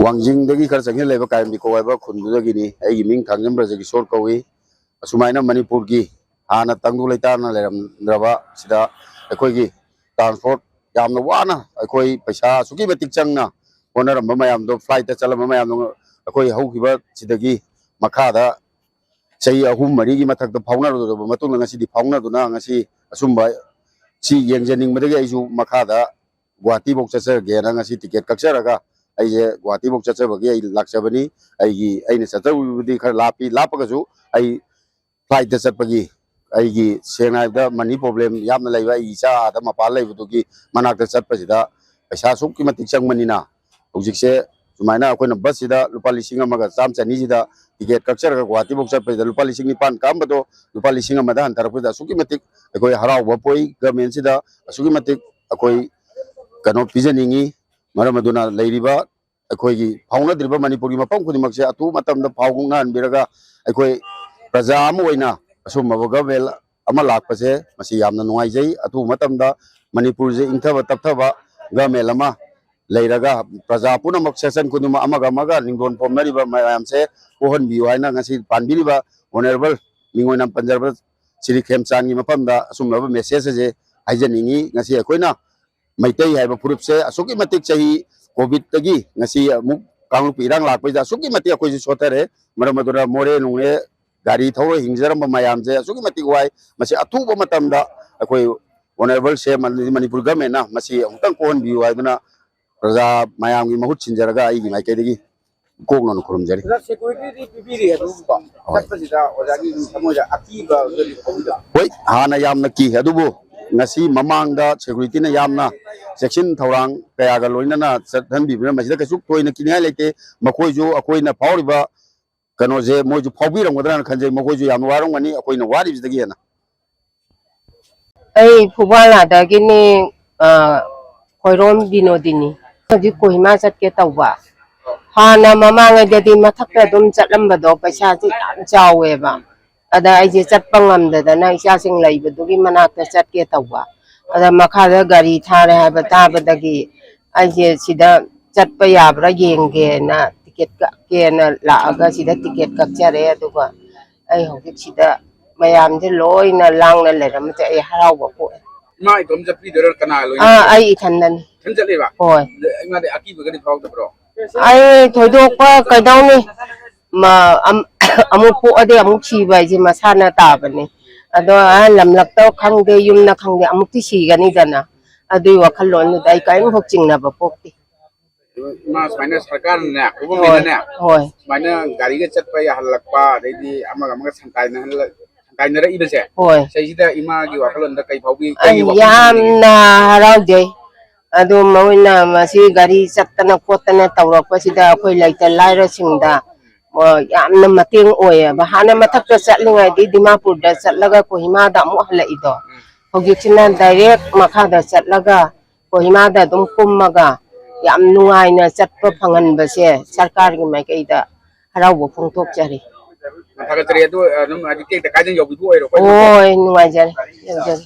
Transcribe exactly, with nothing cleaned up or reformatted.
ꯋꯥꯡꯖꯤꯡꯗꯒꯤ ꯈꯔ ꯆꯪꯁꯤꯜꯂꯛꯏꯕ ꯀꯥꯏꯔꯦꯝꯕꯤꯈꯣꯛ ꯍꯥꯏꯕ ꯈꯨꯟꯗꯨꯗꯒꯤꯅꯤ꯫ ꯑꯩꯒꯤ ꯃꯤꯡ ꯊꯥꯡꯖꯝ ꯕ꯭ꯔꯖꯀꯤꯁꯣꯔ ꯀꯧꯏ꯫ ꯑꯁꯨꯃꯥꯏꯅ ꯃꯅꯤꯄꯨꯔꯒꯤ ꯍꯥꯟꯅ ꯇꯪꯗꯨ ꯂꯩꯇꯥꯅ ꯂꯩꯔꯝꯗ꯭ꯔꯕ ꯁꯤꯗ ꯑꯩꯈꯣꯏꯒꯤ ꯇ꯭ꯔꯥꯟꯁꯄꯣꯔꯠ ꯌꯥꯝꯅ ꯋꯥꯅ, ꯑꯩꯈꯣꯏ ꯄꯩꯁꯥ ꯑꯁꯨꯛꯀꯤ ꯃꯇꯤꯛ ꯆꯪꯅ ꯍꯣꯠꯅꯔꯝꯕ ꯃꯌꯥꯝꯗꯣ, ꯐ꯭ꯂꯥꯏꯠꯇ ꯆꯠꯂꯝꯕ ꯃꯌꯥꯝꯗꯣ, ꯑꯩꯈꯣꯏ ꯍꯧꯈꯤꯕ ꯁꯤꯗꯒꯤ ꯃꯈꯥꯗ ꯆꯍꯤ ꯑꯍꯨꯝ ꯃꯔꯤꯒꯤ ꯃꯊꯛꯇ ꯐꯥꯎꯅꯔꯨꯔꯕ ꯃꯇꯨꯡꯗ ꯉꯁꯤꯗꯤ ꯐꯥꯎꯅꯗꯨꯅ ꯉꯁꯤ ꯑꯁꯨꯝꯕ ꯁꯤ ꯌꯦꯡꯖꯅꯤꯡꯕꯗꯒꯤ ꯑꯩꯁꯨ ꯃꯈꯥꯗ ꯒꯨꯍꯥꯇꯤꯐꯧ ꯆꯠꯆꯒꯦꯅ ꯉꯁꯤ ꯇꯤꯀꯦꯠ ꯀꯛꯆꯔꯒ ꯑꯩꯁꯦ ꯒꯨꯍꯥꯇꯤꯐꯧ ꯆꯠꯆꯕꯒꯤ ꯑꯩ ꯂꯥꯛꯆꯕꯅꯤ꯫ ꯑꯩꯒꯤ, ꯑꯩꯅ ꯆꯠꯆꯔꯨꯕꯗꯤ ꯈꯔ ꯂꯥꯞꯄꯤ, ꯂꯥꯞꯄꯒꯁꯨ ꯑꯩ ꯐ꯭ꯂꯥꯏꯠꯇ ꯆꯠꯄꯒꯤ ꯑꯩꯒꯤ, ꯁꯦꯡꯅ ꯍꯥꯏꯕꯗ, ꯃꯅꯤ ꯄ꯭ꯔꯣꯕ꯭ꯂꯦꯝ ꯌꯥꯝꯅ ꯂꯩꯕ ꯑꯩꯒꯤ ꯏꯆꯥ ꯑꯥꯗ ꯃꯄꯥꯟ ꯂꯩꯕꯗꯨꯒꯤ ꯃꯅꯥꯛꯇ ꯆꯠꯄꯁꯤꯗ ꯄꯩꯁꯥ ꯑꯁꯨꯛꯀꯤ ꯃꯇꯤꯛ ꯆꯪꯕꯅꯤꯅ ꯍꯧꯖꯤꯛꯁꯦ ꯁꯨꯃꯥꯏꯅ ꯑꯩꯈꯣꯏꯅ ꯕꯁꯁꯤꯗ ꯂꯨꯄꯥ ꯂꯤꯁꯤꯡ ꯑꯃꯒ ꯆꯥꯝꯃ ꯆꯅꯤꯁꯤꯗ ꯇꯤꯀꯦꯠ ꯀꯛꯆꯔꯒ ꯒꯨꯍꯥꯇꯤꯐꯧ ꯆꯠꯄꯁꯤꯗ ꯂꯨꯄꯥ ꯂꯤꯁꯤꯡ ꯅꯤꯄꯥꯟ ꯀꯛꯑꯝꯕꯗꯣ ꯂꯨꯄꯥ ꯂꯤꯁꯤꯡ ꯑꯃꯗ ꯍꯟꯊꯔꯛꯄꯁꯤꯗ ꯑꯁꯨꯛꯀꯤ ꯃꯇꯤꯛ ꯑꯩꯈꯣꯏ ꯍꯔꯥꯎꯕ ꯄꯣꯛꯏ꯫ ꯒꯃꯦꯟꯁꯤꯗ ꯑꯁꯨꯛꯀꯤ ꯃꯇꯤꯛ ꯑꯩꯈꯣꯏ ꯀꯩꯅꯣ ꯄꯤꯖꯅꯤꯡꯉꯤ꯫ ꯃꯔꯝ ꯑꯗꯨꯅ ꯂꯩꯔꯤꯕ ꯑꯩꯈꯣꯏꯒꯤ ꯐꯥꯎꯅꯗ꯭ꯔꯤꯕ ꯃꯅꯤꯄꯨꯔꯒꯤ ꯃꯐꯝ ꯈꯨꯗꯤꯡꯃꯛꯁꯦ ꯑꯊꯨꯕ ꯃꯇꯝꯗ ꯐꯥꯎꯅꯍꯟꯕꯤꯔꯒ ꯑꯩꯈꯣꯏ ꯄ꯭ꯔꯖꯥ ꯑꯃ ꯑꯣꯏꯅ ꯑꯁꯨꯝꯕ ꯒꯚꯔꯟꯃꯦꯟ ꯑꯃ ꯂꯥꯛꯄꯁꯦ ꯃꯁꯤ ꯌꯥꯝꯅ ꯅꯨꯡꯉꯥꯏꯖꯩ꯫ ꯑꯊꯨꯕ ꯃꯇꯝꯗ ꯃꯅꯤꯄꯨꯔꯁꯦ ꯏꯪꯊꯕ ꯇꯞꯊꯕ ꯒꯚꯔꯟꯃꯦꯟ ꯑꯃ ꯂꯩꯔꯒ ꯄ꯭ꯔꯖꯥ ꯄꯨꯝꯅꯃꯛ ꯁꯦꯛꯁꯟ ꯈꯨꯗꯤꯡꯃꯛ ꯑꯃꯒ ꯑꯃꯒ ꯅꯤꯡꯗꯣꯟ ꯄꯣꯝꯅꯔꯤꯕ ꯃꯌꯥꯝꯁꯦ ꯀꯣꯛꯍꯟꯕꯤꯌꯨ ꯍꯥꯏꯅ ꯉꯁꯤ ꯄꯥꯟꯕꯤꯔꯤꯕ ꯑꯣꯅꯔꯦꯕꯜ ꯃꯤꯡ ꯑꯣꯏꯅ ꯄꯟꯖꯔꯕ ꯁ꯭ꯔꯤ ꯈꯦꯝꯆꯥꯟꯒꯤ ꯃꯐꯝꯗ ꯑꯁꯨꯝꯂꯕ ꯃꯦꯁꯦꯖ ꯑꯁꯦ ꯍꯥꯏꯖꯅꯤꯡꯉꯤ꯫ ꯉꯁꯤ ꯑꯩꯈꯣꯏꯅ ꯃꯩꯇꯩ ꯍꯥꯏꯕ ꯐꯨꯔꯨꯞꯁꯦ ꯑꯁꯨꯛꯀꯤ ꯃꯇꯤꯛ ꯆꯍꯤ ꯀꯣꯚꯤꯗꯇꯒꯤ ꯉꯁꯤ ꯑꯃꯨꯛ ꯀꯥꯡꯂꯨꯞꯀꯤ ꯏꯔꯥꯡ ꯂꯥꯛꯄꯁꯤꯗ ꯑꯁꯨꯛꯀꯤ ꯃꯇꯤꯛ ꯑꯩꯈꯣꯏꯁꯦ ꯁꯣꯠꯊꯔꯦ꯫ ꯃꯔꯝ ꯑꯗꯨꯅ ꯃꯣꯔꯦ ꯅꯨꯡꯂꯦ ꯒꯥꯔꯤ ꯊꯧꯔ ꯍꯤꯡꯖꯔꯝꯕ ꯃꯌꯥꯝꯁꯦ ꯑꯁꯨꯛꯀꯤ ꯃꯇꯤꯛ ꯋꯥꯏ꯫ ꯃꯁꯤ ꯑꯊꯨꯕ ꯃꯇꯝꯗ ꯑꯩꯈꯣꯏ ꯑꯣꯅꯔꯦꯕꯜ ꯁꯤ ꯑꯦꯝ ꯑꯃꯗꯤ ꯃꯅꯤꯄꯨꯔ ꯒꯚꯔꯟꯃꯦꯟꯅ ꯃꯁꯤ ꯑꯃꯨꯛꯇꯪ ꯀꯣꯛꯍꯟꯕꯤꯌꯨ ꯍꯥꯏꯗꯨꯅ ꯄ꯭ꯔꯖꯥ ꯃꯌꯥꯝꯒꯤ ꯃꯍꯨꯠ ꯁꯤꯟꯖꯔꯒ ꯑꯩꯒꯤ ꯃꯥꯏꯀꯩꯗꯒꯤ ꯏꯀꯣꯛꯅꯅ ꯈꯨꯔꯨꯝꯖꯔꯤ꯫ ꯑꯣꯖꯥ, ꯁꯦꯀ꯭ꯌꯨꯔꯤꯇꯤꯗꯤ ꯄꯤꯕꯤꯔꯤ ꯑꯗꯨꯒꯨꯝꯕ? ꯍꯣꯏ꯫ ꯆꯠꯄꯁꯤꯗ ꯑꯣꯖꯥꯒꯤ ꯊꯃꯣꯏꯗ ꯑꯀꯤꯕ ꯐꯥꯎꯕꯤꯗ꯭ꯔꯣ? ꯍꯣꯏ, ꯍꯥꯟꯅ ꯌꯥꯝꯅ ꯀꯤ, ꯑꯗꯨꯕꯨ ꯉꯁꯤ ꯃꯃꯥꯡꯗ ꯁꯦꯀ꯭ꯌꯨꯔꯤꯇꯤꯅ ꯌꯥꯝꯅ ꯆꯦꯛꯁꯤꯟ ꯊꯧꯔꯥꯡ ꯀꯌꯥꯒ ꯂꯣꯏꯅꯅ ꯆꯠꯍꯟꯕꯤꯕꯅ ꯃꯁꯤꯗ ꯀꯩꯁꯨ ꯊꯣꯏꯅ ꯀꯤꯅꯤꯡꯉꯥꯏ ꯂꯩꯇꯦ꯫ ꯃꯈꯣꯏꯁꯨ ꯑꯩꯈꯣꯏꯅ ꯐꯥꯎꯔꯤꯕ ꯀꯩꯅꯣꯁꯦ ꯃꯣꯏꯁꯨ ꯐꯥꯎꯕꯤꯔꯝꯒꯗ꯭ꯔꯥꯅ ꯈꯟꯖꯩ꯫ ꯃꯈꯣꯏꯁꯨ ꯌꯥꯝꯅ ꯋꯥꯔꯝꯒꯅꯤ ꯑꯩꯈꯣꯏꯅ ꯋꯥꯔꯤꯕꯁꯤꯗꯒꯤ ꯍꯦꯟꯅ꯫ ꯑꯩ ꯐꯨꯕꯥꯂꯥꯗꯒꯤꯅꯤ, ꯑ, ꯈꯣꯏꯔꯣꯝ ꯕꯤꯅꯣꯗꯤꯅꯤ꯫ ꯍꯧꯖꯤꯛ ꯀꯣꯍꯤꯃꯥ ꯆꯠꯀꯦ ꯇꯧꯕ꯫ ꯍꯥꯟꯅ ꯃꯃꯥꯡꯉꯩꯗꯗꯤ ꯃꯊꯛꯇ ꯑꯗꯨꯝ ꯆꯠꯂꯝꯕꯗꯣ ꯄꯩꯁꯥꯁꯦ ꯌꯥꯝ ꯆꯥꯎꯋꯦꯕ꯫ ꯑꯗ ꯑꯩꯁꯦ ꯆꯠꯄ ꯉꯝꯗꯗꯅ ꯏꯆꯥꯁꯤꯡ ꯂꯩꯕꯗꯨꯒꯤ ꯃꯅꯥꯛꯇ ꯆꯠꯀꯦ ꯇꯧꯕ꯫ ꯑꯗ ꯃꯈꯥꯗ ꯒꯥꯔꯤ ꯊꯥꯔꯦ ꯍꯥꯏꯕ ꯇꯥꯕꯗꯒꯤ ꯑꯩꯁꯦ ꯁꯤꯗ ꯆꯠꯄ ꯌꯥꯕ꯭ꯔꯥ ꯌꯦꯡꯒꯦꯅ ꯇꯤꯀꯦꯠ ꯀꯛꯀꯦꯅ ꯂꯥꯛꯑꯒ ꯁꯤꯗ ꯇꯤꯀꯦꯠ ꯀꯛꯆꯔꯦ꯫ ꯑꯗꯨꯒ ꯑꯩ ꯍꯧꯖꯤꯛꯁꯤꯗ ꯃꯌꯥꯝꯁꯦ ꯂꯣꯏꯅ ꯂꯥꯡꯅ ꯂꯩꯔꯝꯕꯁꯦ ꯑꯩ ꯍꯔꯥꯎꯕ ꯄꯣꯛꯑꯦ꯫ ꯏꯃꯥ ꯏꯇꯣꯝ ꯆꯠꯄꯤꯗꯣꯏꯔꯥ, ꯀꯅꯥ ꯂꯣꯏꯅ? ꯑꯥ, ꯑꯩ ꯏꯊꯟꯗꯅꯤ꯫ ꯏꯊꯟ ꯆꯠꯂꯤꯕ? ꯍꯣꯏ꯫ ꯑꯗ ꯏꯃꯥꯗꯤ ꯑꯀꯤꯕꯒꯗꯤ ꯐꯥꯎꯗꯕ꯭ꯔꯣ? ꯑꯩ ꯊꯣꯏꯗꯣꯛꯄ ꯀꯩꯗꯧꯅꯤ, ꯃ-, ꯑꯝ-, ꯑꯃꯨꯛ ꯄꯣꯛꯑꯗꯤ ꯑꯃꯨꯛ ꯁꯤꯕ ꯍꯥꯏꯁꯦ ꯃꯁꯥꯅ ꯇꯥꯕꯅꯤ꯫ ꯑꯗꯣ ꯑꯥ ꯂꯝꯂꯛꯇ ꯈꯪꯗꯦ, ꯌꯨꯝꯗ ꯈꯪꯗꯦ, ꯑꯃꯨꯛꯇꯤ ꯁꯤꯒꯅꯤꯗꯅ, ꯑꯗꯨꯒꯤ ꯋꯥꯈꯜꯂꯣꯟꯗꯨꯗ ꯑꯩ ꯀꯔꯤꯝꯐꯥꯎ ꯆꯤꯡꯅꯕ ꯄꯣꯛꯇꯦ꯫ ꯏꯃꯥ ꯁꯨꯃꯥꯏꯅ ꯁꯔꯀꯥꯔꯅꯅꯦ, ꯍꯣꯏ꯫ ꯒꯣꯚꯔꯟꯃꯦꯟꯠꯅꯅꯦ ꯍꯣꯏ꯫ ꯁꯨꯃꯥꯏꯅ ꯒꯥꯔꯤꯒ ꯆꯠꯄ ꯌꯥꯍꯜꯂꯛꯄ, ꯑꯗꯩꯗꯤ ꯑꯃꯒ ꯑꯃꯒ ꯁꯪꯒꯥꯏꯅꯍꯜꯂ-, ꯁꯪꯒꯥꯏꯅꯔꯛꯏꯕꯁꯦ, ꯍꯣꯏ꯫ ꯁꯤꯗꯩꯁꯤꯗ ꯏꯃꯥꯒꯤ ꯋꯥꯈꯜꯂꯣꯟꯗ ꯀꯩ ꯐꯥꯎꯕꯤ, ꯀꯩ ꯑꯩ ꯋꯥꯈꯜ ꯈꯟꯕꯤꯒꯦ? ꯌꯥꯝꯅ ꯍꯔꯥꯎꯖꯩ꯫ ꯑꯗꯨ ꯃꯣꯏꯅ ꯃꯁꯤ ꯒꯥꯔꯤ ꯆꯠꯇꯅ ꯈꯣꯠꯇꯅ ꯇꯧꯔꯛꯄꯁꯤꯗ ꯑꯩꯈꯣꯏ ꯂꯩꯇ ꯂꯥꯏꯔꯁꯤꯡꯗ, ꯑꯣ, ꯌꯥꯝꯅ ꯃꯇꯦꯡ ꯑꯣꯏꯌꯦꯕ꯫ ꯍꯥꯟꯅ ꯃꯊꯛꯇ ꯆꯠꯂꯤꯉꯩꯗꯤ ꯗꯤꯃꯥꯄꯨꯔꯗ ꯆꯠꯂꯒ ꯀꯣꯍꯤꯃꯥꯗ ꯑꯃꯨꯛ ꯍꯜꯂꯛꯏꯗꯣ, ꯍꯧꯖꯤꯛꯁꯤꯅ ꯗꯥꯏꯔꯦꯛ ꯃꯈꯥꯗ ꯆꯠꯂꯒ ꯀꯣꯍꯤꯃꯥꯗ ꯑꯗꯨꯝ ꯀꯨꯝꯃꯒ ꯌꯥꯝ ꯅꯨꯡꯉꯥꯏꯅ ꯆꯠꯄ ꯐꯪꯍꯟꯕꯁꯦ ꯁꯔꯀꯥꯔꯒꯤ ꯃꯥꯏꯀꯩꯗ ꯍꯔꯥꯎꯕ ꯐꯣꯡꯗꯣꯛꯆꯔꯤ꯫ ꯌꯥꯝ ꯊꯥꯒꯠꯆꯔꯤ꯫ ꯑꯗꯨ ꯑꯗꯨꯝ ꯍꯥꯏꯗꯤ ꯇꯦꯛꯇ ꯀꯥꯏꯗꯅ ꯌꯧꯕꯤꯕ ꯑꯣꯏꯔꯣ? ꯍꯣꯏ, ꯅꯨꯡꯉꯥꯏꯖꯔꯦ, ꯌꯧꯖꯔꯦ꯫